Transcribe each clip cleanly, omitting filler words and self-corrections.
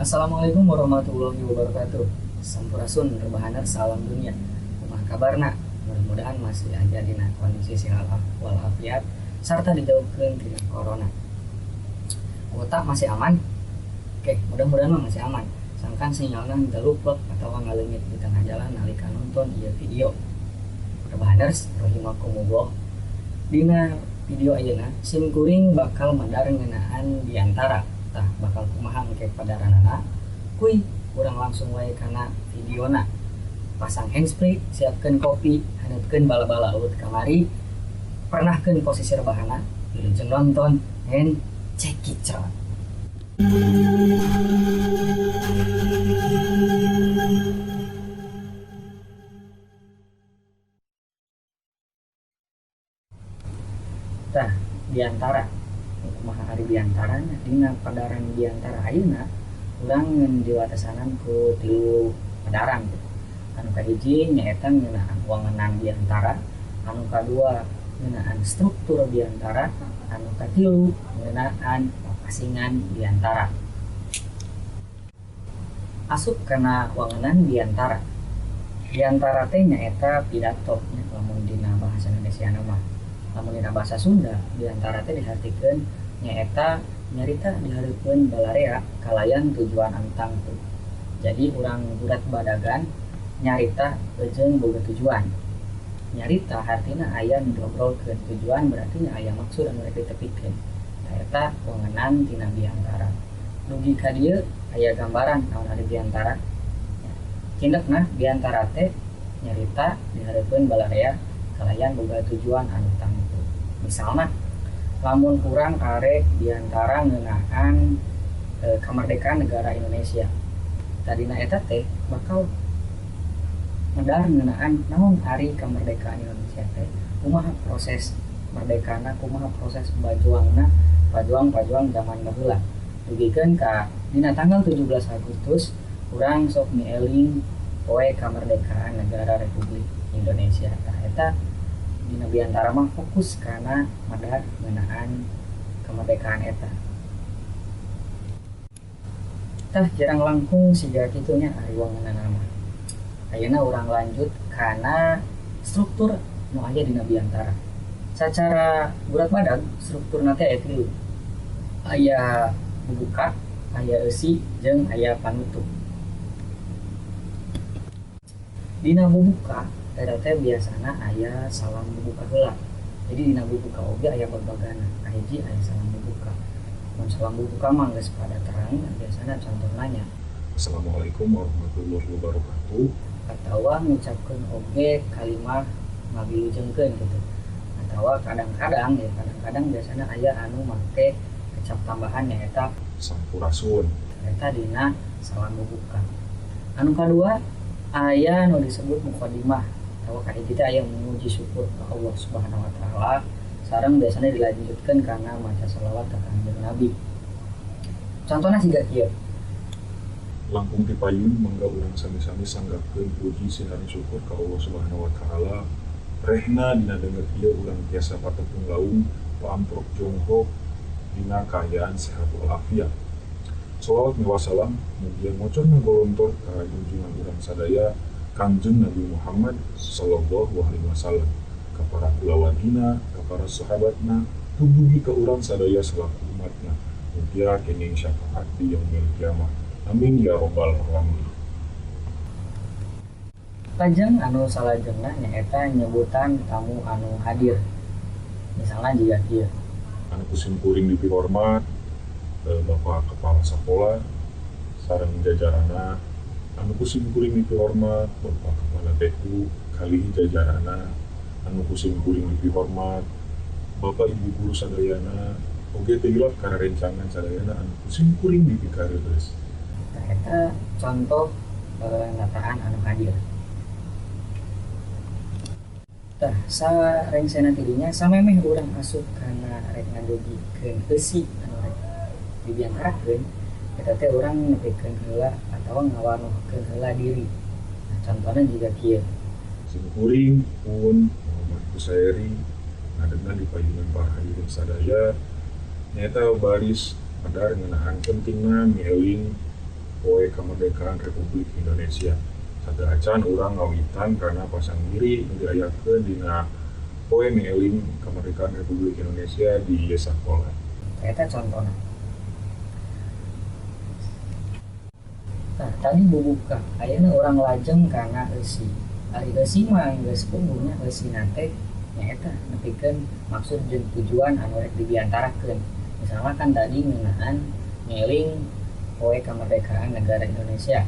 Assalamualaikum warahmatullahi wabarakatuh. Sampurasun rebahaner, salam dunia. Kumaha kabarna? Mudah-mudahan masih aja dina kondisi sehat walafiat serta dijauhkeun tina corona. Kuota masih aman? Oke, mudah-mudahan mah masih aman. Sangkan sinyalna henteu luplek atawa ngaleungit di tengah jalan nalika nonton ieu video. Rebahaners rahimakumullah. Dina video ayeuna sim kuring bakal medar ngeunaan biantara. Tah bakal kumaha engke padaranana, kuy urang langsung wae kana videona. Pasang handsfree, siapkeun kopi, haneutkeun bala-bala urut kamari, pernahkeun posisi rebahana, wilujeng nonton and cekicot. Tah biantara kumaha ari biantarana dina padaran biantara ayeuna urang ngeun diwatesanan ku tilu padaran gitu. Anu kahiji nyaeta ngeunaan wangenan biantara, anu kadua ngeunaan struktur biantara, anu katilu ngeunaan papasingan biantara. Asup kana wangenan biantara. Biantara teh nyaeta pidato nya lamun dina bahasa Indonesia mah. Lamun dina bahasa Sunda biantara teh dihartikeun nyaeta nyarita dihareupeun balarea kalayan tujuan anu tangtu. Jadi urang gurat badagan nyarita jeung boga tujuan. Nyarita hartina aya nu diobrolkeun, tujuan berarti nya aya maksud anu rek ditepikeun. Eta wangenan tina biantara. Dugi ka dieu aya gambaran naon ari biantara. Cindekna biantara teh nyarita dihareupeun balarea kalayan boga tujuan anu tangtu. Misalna lamun urang arek biantara ngeunaan kemerdekaan negara Indonesia. Tadina eta teh bakal medar ngeunaan naon ari kemerdekaan Indonesia teh, kumaha proses merdekana, kumaha proses bajuangna, pajuang-pajuang zaman baheula. Dugikeun ka dina tanggal 17 Agustus urang sok mieling poe kemerdekaan negara Republik Indonesia. Tah eta dina biantara mah fokus kana medar ngeunaan kemerdekaan eta. Tah jarang langkung siga kitu nya ari wangeunana mah. Ayeuna urang lanjut kana struktur nu aya dina biantara. Sacara gurat badag strukturna teh aya tilu. Aya bubuka, aya eusi, jeung aya panutup. Dina bubuka eta teh biasana aya salam bubuka heula. Jadi dina bubuka oge aya babagana. Kahiji aya salam bubuka. Mun salam bubuka mah geus pada terang biasana contohna nya Assalamualaikum warahmatullahi wabarakatuh. Atawa ngucapkeun oge kalimah ngabilujengkeun gitu. Atawa kadang-kadang ya, kadang-kadang biasana aya anu make kecap tambahan nyaeta Sampurasun. Eta dina salam bubuka. Anu kadua aya nu disebut mukadimah. Atawa kahiji teh aya memuji syukur ka Allah Subhanahu wa taala sareng biasana dilanjutkeun kana maca sholawat ka Kanjeng Nabi. Contohna siga kieu. Langkung ti payun mangga urang sami-sami sanggakeun puji sinareng syukur ka Allah Subhanahu wa taala. Rehna dina danget ieu urang tiasa patepung laung paamprok jonghok dina kaayaan sehat walafiat. Sholawat miwah salam mugia ngocor ngagolontor ka junjungan urang sadaya Kangjeng Nabi Muhammad sallallahu alaihi wasallam, ka para kulawargina, ka para sahabatna, tumugi ka urang sadaya selaku umatna. Mugia kenging syafaat di yaumil kiamah. Amin ya robbal alamin. Lajeng anu salajengna nyaeta nyebutan tamu anu hadir. Misalnya jiga kieu. Anu kusim kuring dipihormat Bapak Kepala Sekolah sareng jajarana, anu kusim kuring dipihormat Bapak Kepala TU kalih jajarana, anu kusim kuring dipihormat Bapak Ibu guru sadayana, oge teu hilap kana rencangan sadayana anu kusim kuring dipikareures. Tah eta contoh nataan anu hadir. Tah sarengsena tidinya samemeh urang asup kana rek ngadugikeun eusi anu rek dibiantarakeun eta teh urang nepikeun heula atawa ngawanuhkeun heula diri. Nah, contohna jiga kieu. Sim kuring pun Muhammad Kusaeri ngadegna di payunan para hadirin sadaya nyaeta baris medar ngeunaan pentingna mieling Poe Kamerdekaan Republik Indonesia. Sateuacan urang ngawitan kana pasanggiri nu diayakeun dina Poe Mieling Kamerdekaan Republik Indonesia di ieu sakola. Eta contohna. Nah, tadi bubuka, ayeuna urang lajeng kana eusi. Ari eusi mah geus puguhnya eusina teh nyaeta nepikeun maksud jeung tujuan anu rek dibiantarakeun. Misalnya kan tadi ngeunaan ngeling Poe Kemerdekaan Negara Indonesia.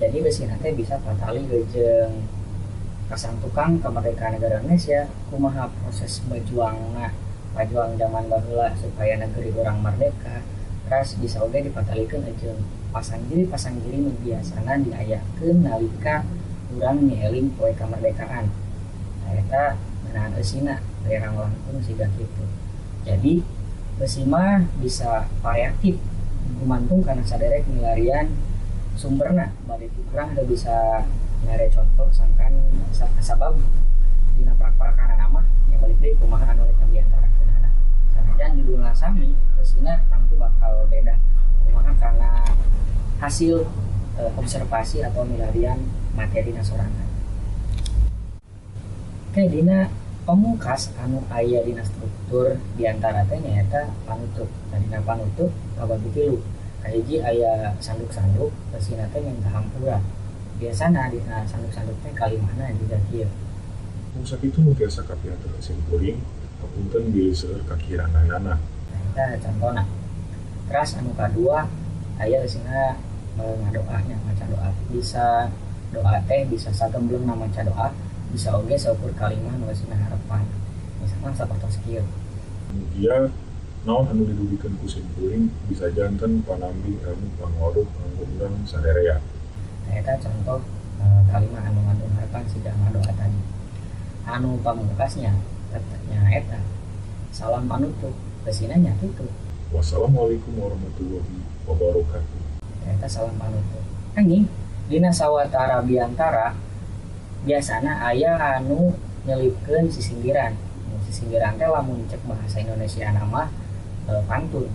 Jadi eusina teh bisa patali jeung kasantukang kemerdekaan negara Indonesia, kumaha proses berjuangna pajuang zaman baheula supaya negeri urang merdeka. Teras bisa oge dipatalikeun jeung pasanggiri-pasanggiri nu biasana diayakeun nalika urang ngeling poe kemerdekaan. Nah, eta ngeunaan eusina daerah langkung siga kitu. Jadi eusi mah bisa variatif gumantung kana saderek milarian sumberna. Bade kurang teu bisa mere contoh sangkan sabab dina prak-prakanana mah nya balik deui kumaha anu rek diantarakeunana. Sanajan judulna sami, eusina tangtu bakal beda kumaha kana hasil observasi atau milarian materina sorangan. Oke, dina pamungkas anu aya dina struktur diantara teh nyaeta panutup. Nah, dina panutup kabagi tilu. Kahiji aya sanduk-sanduk, eusina teh menta hampura. Biasana dina sanduk-sanduk teh kalimahna jiga kieu. Mung sakitu nu tiasa kapihatur sim kuring, hapunten bilih seueur kakiranganana. Nah, eta contona. Teras anu kadua aya eusina ngadoa nya, maca doa. Bisa doa teh bisa sagemblengna maca doa, bisa oge saukur kalimah nu eusina harepan. Misalkan sapertos kieu. Mugia naon anu didugikeun ku sim kuring bisa janten panambih ilmu pangaruh kanggo urang sarerea. Nah, eta contoh kalimah anu ngandung harapan siga ngadoa tadi. Anu pamungkasnya tetepnya eta salam panutup eusina nya kitu. Wassalamualaikum warahmatullahi wabarakatuh. Eta salam panutup. Anjing dina sawatara biantara biasana aya anu nyelipkeun sisindiran. Sisindiran teh lamun cek bahasa Indonesia nama pantun.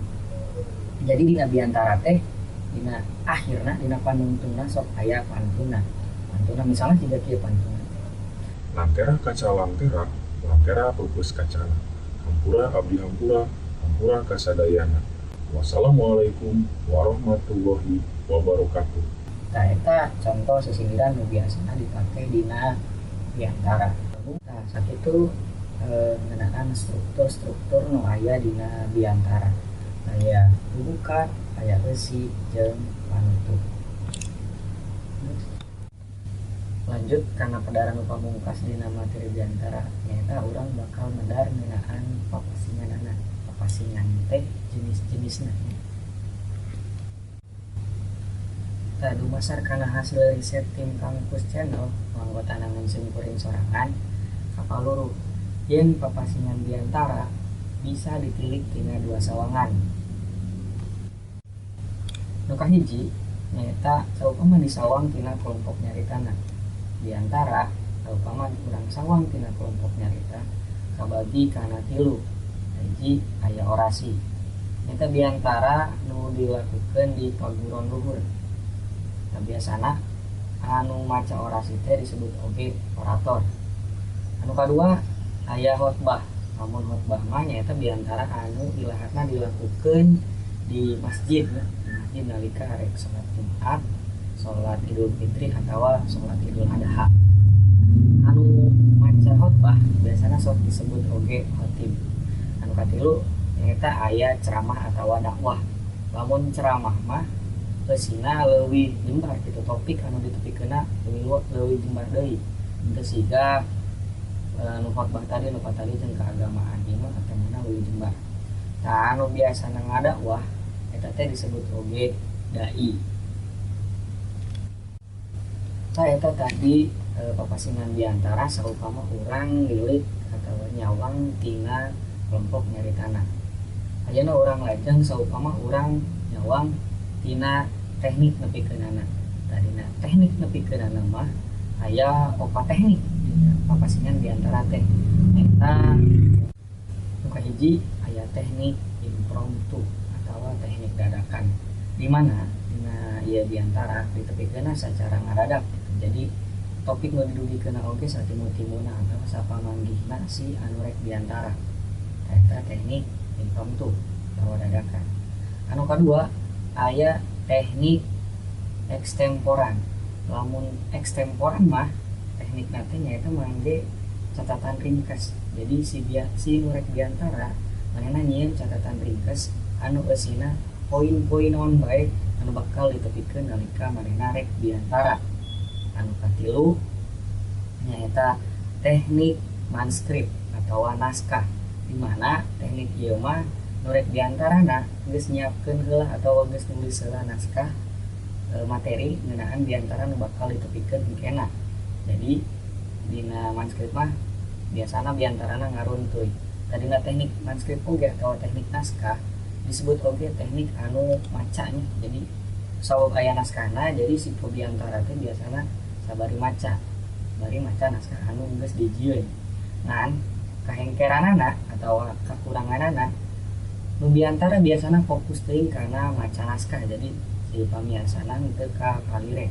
Jadi dina biantara teh dina akhirna dina panuntuna sok aya pantuna. Pantuna misalnya siga kieu pantuna. Lantera kaca lantera, lantera peupeus kacana. Hampura abdi hampura, hampura kasadayana. Wassalamualaikum warahmatullahi wabarakatuh. Nah, eta contoh sisindiran nu biasana dipake dina biantara. Nah, sakitu ngeunaan struktur-struktur nu aya dina biantara. Aya bubuka, aya eusi jeung panutup. Lanjut kana pedaran nu pamungkas dina materi biantara nyaeta urang bakal medar ngeunaan papasinganana. Papasingan teh jenis-jenisna. Tah dumasar kana hasil riset tim Kangkus Channel anggotana ngan simkuring sorangan kapaluruh yen papasingan biantara bisa ditilik tina dua sawangan. Nu kahiji nyaeta saupama disawang tina kelompok nyaritana. Biantara saupama urang sawang tina kelompok nyarita kabagi kana tilu. Hiji aya orasi. Nyaeta biantara nu dilakukeun di paguron luhur. Nah, biasana anu maca orasi teh disebut oge orator. Anu kadua aya khotbah. Lamun khotbah mah nyaeta biantara anu ilaharna dilakukeun di masjid, di masjid nalika rek salat Jumat, salat Idul Fitri atawa salat Idul Adha. Anu maca khotbah biasana sok disebut oge khatib. Anu katilu nyaeta aya ceramah atawa dakwah. Lamun ceramah mah eusina leuwih jembar kitu, topik anu ditepikeunna leuwih jembar deui. Henteu siga nu khotbah tadi nu patali jeung keagamaan ieu mah temana leuwih jembar. Tah anu biasana ngadakwah eta teh disebut oge dai. Tah eta tadi papasingan biantara saupama urang lilik atawa nyawang tina kelompok nyaritana. Ayeuna urang lajeng saupama urang nyawang tina teknik nepikeunana. Tadina teknik nepikeunana mah aya opat teknik dina papasingan biantara teh. Eta nu kahiji aya teknik impromptu atawa teknik dadakan. Di mana dina ieu biantara ditepikeunna sacara ngadadak gitu. Jadi topik nu didugikeunna oge satimu-timuna atawa sapamanggihna si anu rek biantara. Eta teknik impromptu atawa dadakan. Anu kadua aya teknik ekstemporan. Lamun ekstemporan mah teknikna teh nyaeta mangge catatan ringkes. Jadi si nu rek biantara manehna nyieun catatan ringkes anu eusina poin-poin naon bae anu bakal ditepikeun nalika manehna rek biantara. Anu katilu nyaeta teknik manskrip atawa naskah, di mana teknik ieu mah nu rek biantarana geus nyiapkeun heula atawa geus nulis heula naskah materi ngeunaan biantara nu bakal ditepikeun engkena. Jadi dina manskrip mah biasana biantarana ngaruntuy. Tadina teknik manskrip oge atawa teknik naskah disebut oge teknik anu maca nya. Jadi sabab aya naskahna, jadi si biantara teh biasana sabari maca, bari maca naskah anu geus dijieun. Ngan kahengkeranana atawa kakuranganana nu biantara biasana fokus teuing kana maca naskah, jadi si pamiarsana teu ka palire.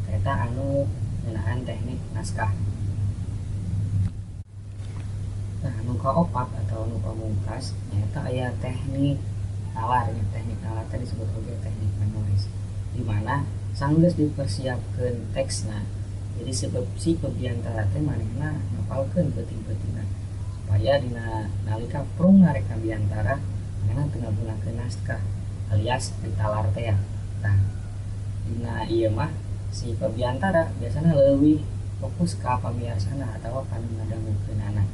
Eta anu ngeunaan teknik naskah. Nah, nu kaopat atau nu pamungkas nyaeta aya teknik nalar. Teknik nalar teh disebut oge teknik menulis, di mana sanggeus dipersiapkeun teksna. Jadi si pebiantara teh manehna ngapalkeun peuting-peutingna supaya dina nalika prung rek biantara manehna teu ngagunakeun naskah alias ditalar teh ya. Nah, dina ieu mah si pebiantara biasana leuwih fokus ka pamiarsana atawa ka nu ngadangukeunana.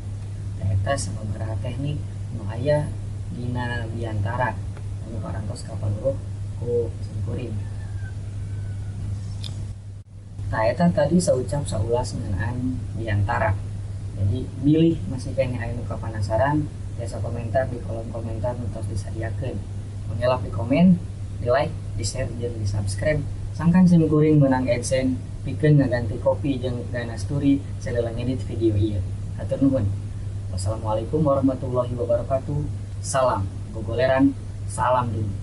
Eta sababaraha teknik nu aya dina biantara anu parantos kapaluruh ku simkuring. Tah eta tadi saucap saulas ngeunaan biantara. Jadi bilih masih keneh aya nu kapanasaran, tiasa komentar di kolom komentar nu tos disadiakeun. Mangga di komen, di like, di share jeung di subscribe. Sangkan simkuring meunang AdSense pikeun ngaganti kopi jeung dana sturi salila ngedit video ieu. Hatur nuhun. Wassalamualaikum warahmatullahi wabarakatuh. Salam gogoleran, salam dunia.